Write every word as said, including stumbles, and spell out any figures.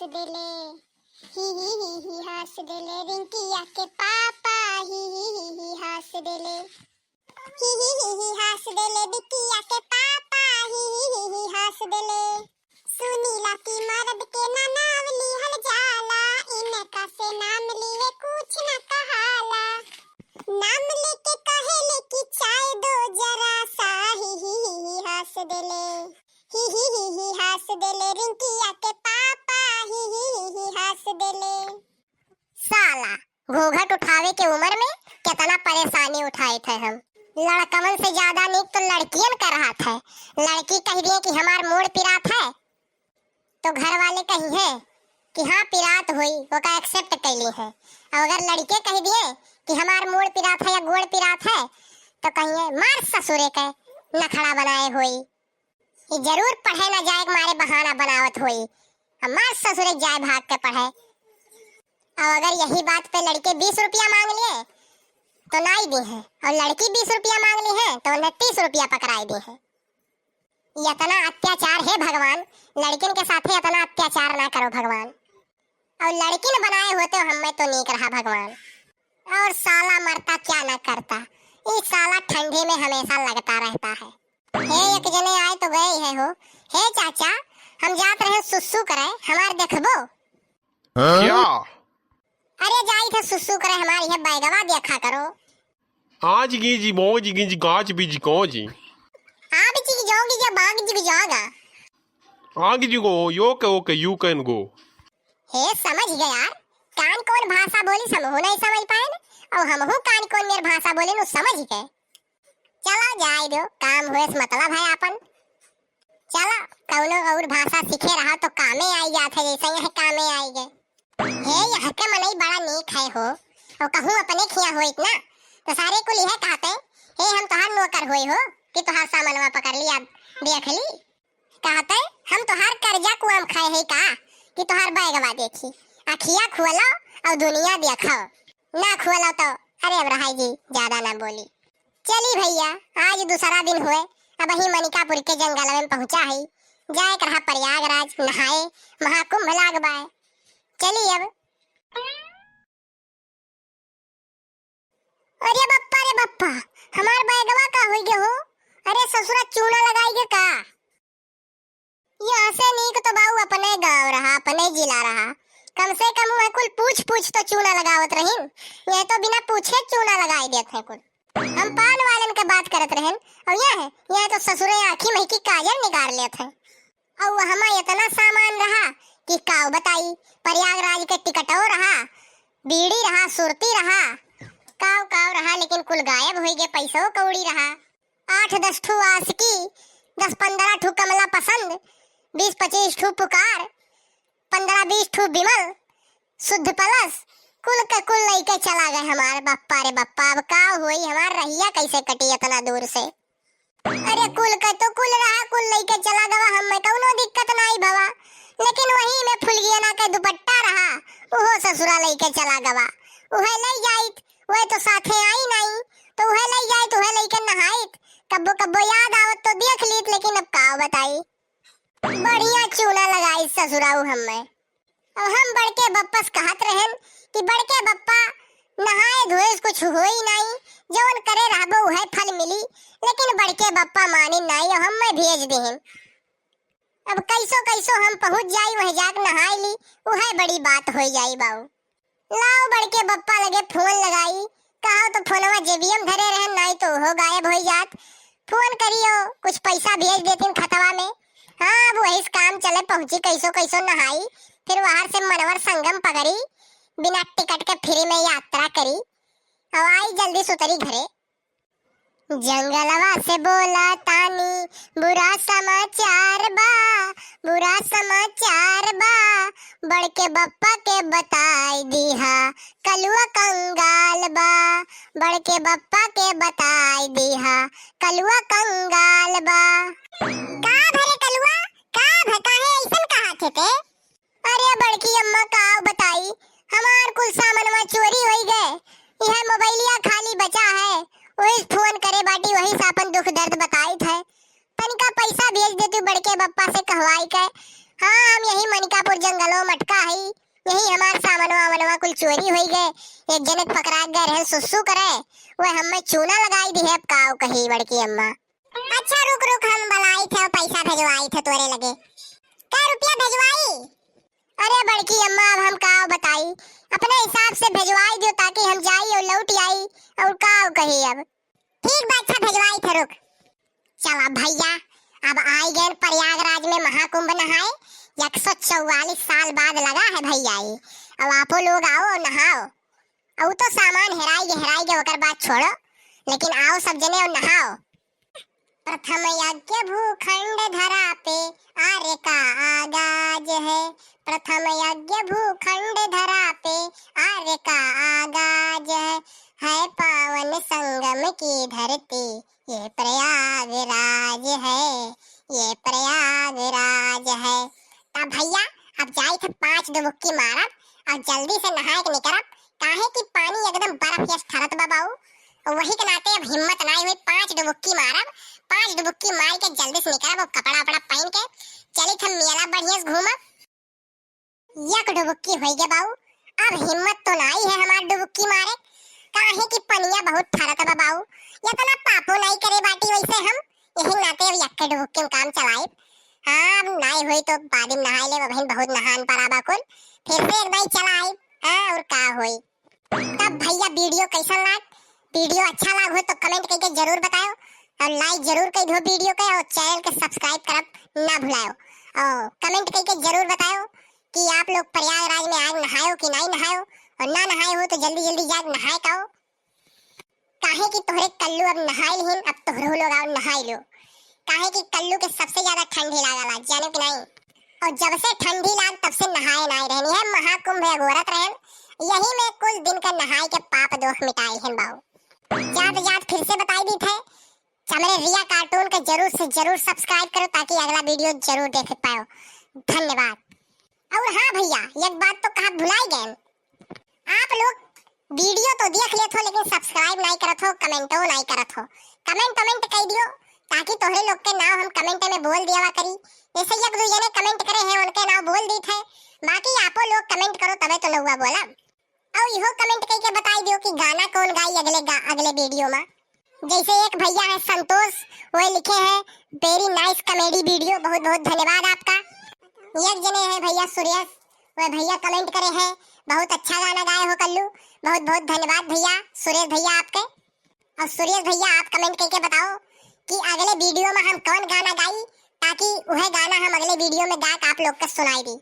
देले। ही ही ही ही हँस देले रिंकिया के पापा, ही ही ही ही हँस देले। ही ही ही ही हँस देले बिटिया के पापा, ही ही ही ही हँस देले। सुनीला की मर्द के ना नाम लिहल जाला, इनका से नाम लिए कुछ न कहाला। नाम लेके कहेले कि चाय दो जरा सा, ही ही ही ही हँस देले। ही ही ही ही हँस देले रिंकिया के पापा, ही ही ही ही हँस देले। साला, घूंघट उठावे के उमर में केतना परेशानी उठाइत है हम। लड़कवन से ज्यादा नीक तो लड़कियन का रहत है। लड़की कहि दिए कि हमार मूड़ पिरात है, तो घर वाले कहिहैं कि हाँ, पिरात होई, ओका accept कइली है। और अगर लड़के कहि दिए कि हमार मूड़ पिरात है या गोड़ पिरात है, तो कहिहैं, "मार ससुरे के नखड़ा बनाए होई।" ई जरूर पढ़े ना जाए के मारे बहाना बनावत होई। हमार ससुरे जाए भाग के पढ़े। और अगर यही बात पे लड़के बीस रुपया माँग लिए, तो नाई दिहैं, और लड़की बीस रुपया माँग लिहैं, तो उन्हें तीस रुपया पकड़ाई दिहैं। इतना अत्याचार, हे भगवान, लड़किन के साथे इतना अत्याचार ना करो भगवान। और लड़किन बनाए होते हमें तो नीक रहा भगवान। और साला मरता क्या ना करता, ई साला ठंडी में हमेशा लगता रहता है। हे, एक जने आए तो गए है हो। हे चाचा, हम जात रहे सुसु करे, हमार देखबो? हाँ? क्या? अरे जाई थे सुसु करे, हमार यह बैगवा देखा करो। आज गिंज मोज गिंज गाज बिज गोज। आप जी जाओगी जब बाग जी जागा। आग जी गो, यो के ओके, you can go। हे समझ गए यार, कान कौन भाषा बोली हमहू नहीं समझ पाएन, और हमहू कान कौन मेर भाषा बोले नु समझ गए। चलो जाए दो, काम हुए से मतलब है आपन। चलो, कौनो और भाषा सीखे रहा तो कामे आई जात है, जैसे यह कामे आई गए। हे, यहाँ के मनई बड़ा नीक है हो, और कहूँ अपने खिया होइत ना, तो सारे कुल यह कहते, "हे, हम तोहार नौकर होई हो, कि तोहार सामानवा पकड़ लिया, देख ली।" कहते, "हम तोहार कर्जा कुआम खाए है का, कि तोहार बैगवा देखी, अखिया खोलो और दुनिया देखो, ना खोलो तो।" अरे अब रहाई जी, ज्यादा ना बोली। चली भैया, आज दूसरा दिन हुए, अबही मनिकापुर के जंगल में पहुँचा है, जाए के रहा प्रयागराज नहाए, महाकुंभ लाग बाय। चली अब। अरे बप्पा रे बप्पा, हमार बैगवा का होई गे हो? अरे ससुरा चूना लगाई गे का? यहाँ से नीक तो बाऊ अपने गाँव रहा, अपने जिला रहा। कम से कम वह कुल पूछ पूछ तो चूना लगावत रहीन। यह तो बिना पूछे चूना लगाई देत हैं कुल। हम पान वालन के बात करत रहेन, और यह है, यह तो ससुरे आँखी में की काजर निकाल लेत हैं। और वह हमा इतना सामान रहा कि काव बताई, प्रयागराज के टिकटो रहा, बीड़ी रहा, सुरती रहा, काव काव रहा, लेकिन कुल गायब होई गे, पैसो कौड़ी रहा। आठ दस ठू आशिकी, दस पन्द्रह ठू कमला पसंद, बीस पच्चीस ठू पुकार, पन्द्रह बीस ठू विमल, शुद्ध प्लस, कुल के कुल लइके चला गए हमार बप्पा रे बप्पा। अब का होई, हमार रहिया कैसे कटी इतना दूर से? अरे कुल के तो कुल रहा, कुल लइके चला गवा, हमें कौनो दिक्कत नाई भवा, लेकिन वही में फुलगियना के दुपट्टा रहा, उहो ससुरा लइके चला गवा। उहे लई जाइत, वह तो साथे आई नाई, तो उहे लई जाइत, उहे लइके नहाइत। कब्बो कब्बो याद आवत तो देख लीत, लेकिन अब का बताई, बढ़िया चूना लगाई ससुराऊ हमें। अब हम बड़के बप्पा से कहत रहन कि बड़के बप्पा, नहाए धोए से कुछ होई नाई, जवन करे रहबो उहे फल मिली, लेकिन बड़के बप्पा मानिन नाई, अब हमें भेज देहन। अब कैसो कैसो हम पहुँच जाई, वहीं जाके नहाए ली, उहे बड़ी बात होई जाई बाऊ। लाओ बड़के बप्पा लगे फोन लगाई, कहो तो फोनवा जेबियम धरे रहन, नाई तो उहो गायब होई जात। फोन करियो, कुछ पैसा भेज देतीन खतवा में। हाँ, अब वही से काम चले, पहुँची कैसो कैसो नहाई, फिर वहां से मनवर संगम पकड़ी, बिना टिकट के फ्री में यात्रा करी, अब आई जल्दी सुतरी घरे। जंगलवा से बोला तानी, बुरा समाचार बा, बुरा समाचार बा। बड़के बप्पा के बताई दिहा, कलुआ कंगाल बा। बड़के बप्पा के बताई दिहा, कलुआ कंगाल बा। का भरे कलुआ, का भ-, काहे ऐसन कहा थे ते? अरे बड़की अम्मा, का बताई, हमार कुल सामानवा चोरी होई गए। यह मोबाइलिया खाली बचा है, वही से फोन करे बाटी, वही से अपन दुख दर्द बताइत है। तनिका पैसा भेज देती बड़के बप्पा से कहवाई के, हाँ, हम यही मनिकापुर जंगलो मटका हई, यही हमार सामनवा वामनवा कुल चोरी होई गए, एक जने के पकड़ा गए रहे सुसु करे, वह हमें चूना लगाई दिहे, अब काव कही बड़की अम्मा। अच्छा रुक रुक, हम बलाई थे, पैसा भेजवाई थे तोरे लगे। कै रुपया भेजवाई? अरे बड़की अम्मा, अब हम काव बताई, अपने हिसाब से भेजवाई दियो ताकि हम जाई और लौट आई, और काव कही अब। ठीक बा, अच्छा भेजवाई थे, रुक। चला भैया, अब आई गए प्रयागराज में महाकुंभ नहाए, एक सौ चौवालीस साल बाद लगा है भैया ये। अब आपो लोग आओ और नहाओ। अब तो सामान हेराई गए, हेराई गए, ओकर बात छोड़ो, लेकिन आओ सब जने और नहाओ। प्रथम यज्ञ भूखंड धरा पे आर्य का आगाज है। प्रथम यज्ञ भूखंड धरा पे आर्य का आगाज है। है पावन संगम की धरती ये प्रयागराज है, ये प्रयागराज है। तब भैया, अब जाई थे पाँच डुबुक्की मारब और जल्दी से नहाए के निकरब, काहे कि पानी एकदम बर्फ जस ठरत बा बाऊ। और वही के नाते अब हिम्मत नाई हुई, पाँच डुबुक्की मारब, पाँच डुबुक्की मार के जल्दी से निकरब और कपड़ा वपड़ा पहन के चली थे मेला बढ़िया से घूमब। एक डुबुक्की होई गे बाऊ, अब हिम्मत तो नाई है हमार डुबुक्की मारे, काहे कि पनिया बहुत ठरत बा बाऊ। इतना पापो नाई करे बाटी वैसे हम, यही नाते अब यक्के डुबुक्की में काम चलाइब। हाँ, अब नाई होई तो बाद में नहाई लेब, अबहिन बहुत नहान परा बा कुल, फिर से एक दाई चला आइब। हाँ, और का होई। तब भैया वीडियो कैसन लाग? वीडियो अच्छा लाग हो तो कमेंट करके जरूर बतायो और लाइक जरूर कर दो वीडियो के और चैनल के सब्सक्राइब करब ना भुलायो और कमेंट करके जरूर बतायो कि आप लोग प्रयागराज में आज नहायो कि नहीं नहायो और ना नहाए हो तो जल्दी जल्दी जाके नहाए का हो। काहे कि तोहरे कल्लू अब नहाई लिहिन, अब तोहरो लोग आओ नहाई लो। काहे कि कल्लू के सबसे ज्यादा ठंडी लागला, जानो कि नहीं? और जब से ठंडी लाग तब से नहाए नाई रहनी है, महाकुंभ अगोरत रहन, यही में कुल दिन का नहाए के पाप दोष मिटाई है बाऊ। जात जात फिर से बताई दी थे, हमरे रिया कार्टून के जरूर से जरूर सब्सक्राइब करो ताकि अगला वीडियो जरूर देख पाओ। धन्यवाद। और हाँ भैया, एक बात तो कहा भुलाई गए, आप लोग वीडियो तो देख लेत हो लेकिन सब्सक्राइब नाई करत हो, कमेंटो नाई करत हो। कमेंट कमेंट कर दियो ताकि तोहरे लोग के नाव हम कमेंट में बोल दियावा करी। ऐसे एक दो जने कमेंट करे हैं, उनके नाव बोल दी थे, बाकी आपो लोग कमेंट करो तबे तो नौवा बोला। और इहो कमेंट करके बताई दियो कि गाना कौन गाई अगले गा, अगले वीडियो में। जैसे एक भैया है संतोष, वो लिखे हैं very nice comedy video, बहुत बहुत धन्यवाद आपका। एक जने है भैया सुरेश, वो भैया कमेंट करे हैं, बहुत अच्छा गाना गाए हो कल्लू, बहुत बहुत धन्यवाद भैया सुरेश भैया आपके। और सुरेश भैया आप कमेंट करके बताओ कि अगले वीडियो में हम कौन गाना गाई, ताकि वह गाना हम अगले वीडियो में गा के आप लोग का सुनाई दी।